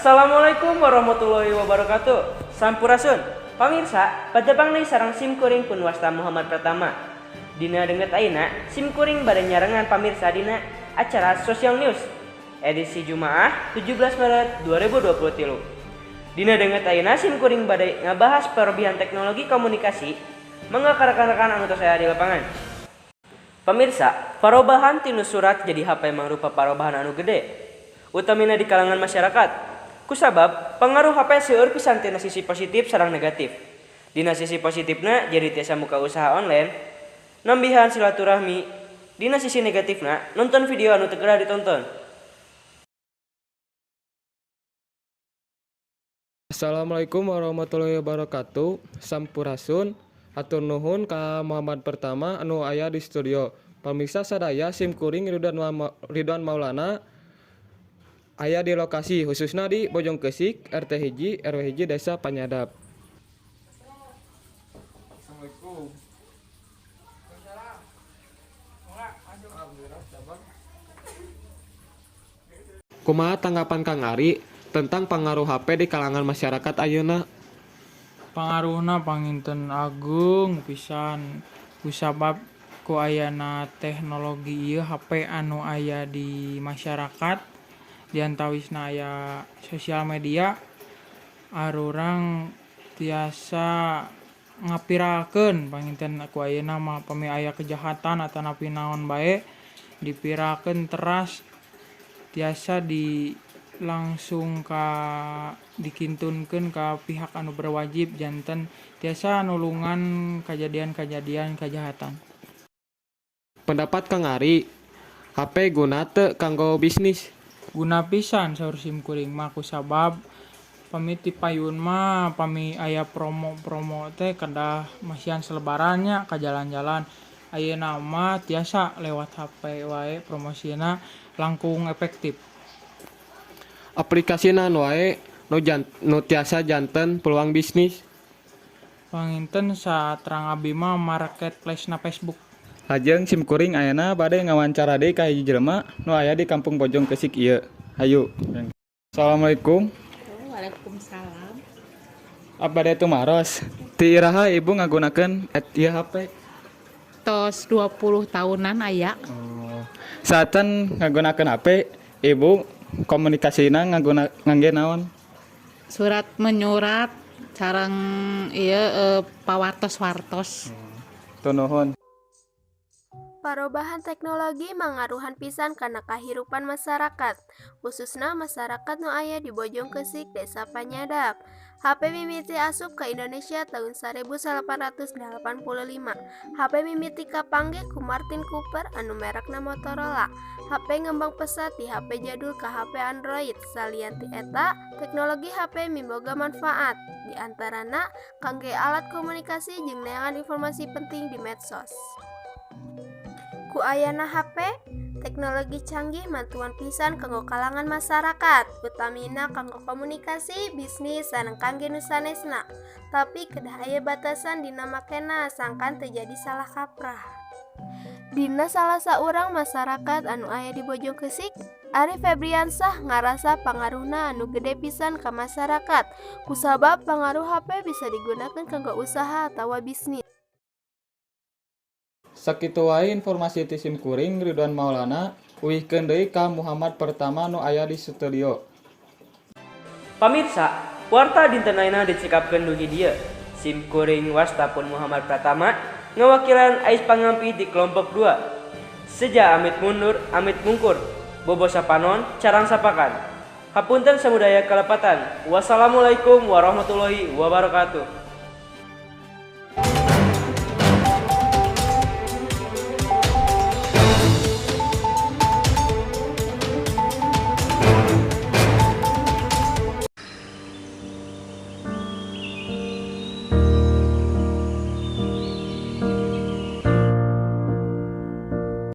Assalamualaikum warahmatullahi wabarakatuh. Sampurasun. Pamirsa, patepang deui sareng sim kuring pun wasta Muhammad Pratama. Dina danget ayeuna, sim kuring bade nyarengan pamirsa dina acara Social News edisi Jumaah 17 Maret 2023. Dina danget ayeuna sim kuring bade ngabahas perobihan teknologi komunikasi. Mangga ka rekan-rekan anu tos aya di lapangan. Pamirsa, parobahan tina surat jadi HP mangrupa parobahan anu gede, utamina di kalangan masyarakat. Kusabab pengaruh HP seueur pisan tina sisi positif sareng negatif. Dina sisi positifna jadi tiasa muka usaha online, nambihan silaturahmi. Dina sisi negatifna nonton video anu teu kedah ditonton. Assalamualaikum warahmatullahi wabarakatuh. Sampurasun. Hatur nuhun ka Muhammad Pertama anu aya di studio. Pamirsa sadaya, sim kuring Ridwan Maulana aya di lokasi, khususnya di Bojong Keusik, RT 1 RW 1, Desa Panyadap. Assalamualaikum. Kumaha tanggapan Kang Ari tentang pengaruh HP di kalangan masyarakat ayeuna? Pangaruhna panginten ageung pisan, kusabab ku ayana teknologi ieu HP anu aya di masyarakat, diantawisna aya sosial media, arurang tiasa ngaviralkeun. Panginten ku ayeuna mah pami aya kejahatan atanapi naon bae diviralkeun, teras tiasa di langsung ka dikintunkeun ka pihak anu berwajib, janten tiasa nulungan kajadian-kajadian kajahatan. Pendapat Kang Ari, HP guna teu kanggo bisnis? Guna pisan saur sim kuring mah, kusabab pami ti payun mah pami aya promo-promo teh kedah masihan selebaran nya ka jalan-jalan. Ayeuna mah tiasa lewat HP wae, promosina langkung efektif. Aplikasi naon wae nu tiasa janten peluang bisnis? Panginten saterang abi mah marketplace na Facebook. Lajeng sim kuring ayeuna bade ngawancara deui ka hiji jelema nu aya di Kampung Bojong Keusik ieu. Hayu. Assalamualaikum. Waalaikumsalam. Abdi tumaros. Ti iraha ibu ngagunakeun ieu HP? Tos 20 tahunan aya. Oh. Saacan ngagunakeun HP, ibu komunikasina ngangge naon? Surat menyurat sareng ieu pawartos-wartos. Hatur nuhun. Parobahan teknologi mangaruhan pisan kana kahirupan masyarakat, khususna masyarakat nu aya di Bojong Keusik, Desa Panyadap. HP mimiti asup ka Indonesia taun 1885. HP mimiti kapanggih ku Martin Cooper anu merekna Motorola. HP ngembang pesat ti HP jadul ka HP Android. Salian ti eta, teknologi HP miboga manfaat, di antarana kangge alat komunikasi jeung neangan informasi penting di medsos. Ku ayana HP, teknologi canggih mantuan pisan kanggo kalangan masyarakat, utamina kanggo komunikasi, bisnis, sareng kangge nu sanesna. Tapi kedah aya batasan dina makena sangkan teu jadi salah kaprah. Dina salah saurang masyarakat anu aya di Bojong Keusik, Ari Febriansah ngarasa pangaruhna anu gede pisan ka masyarakat, kusabab pangaruh HP bisa digunakeun kanggo usaha atawa bisnis. Sakitu wae informasi ti sim kuring Ridwan Maulana, uihkeun deui ka Muhammad Pertama nu aya di studio. Pamirsa, warta dinten ayeuna dicekapkeun dugi dieu. Sim kuring wasta pun Muhammad Pratama ngawakilan ais pangampi di kelompok 2. Seja amit mundur, amit mungkur. Bobo sapanon, carang sapakan. Hapunten samudaya kalepatan. Wassalamualaikum warahmatullahi wabarakatuh.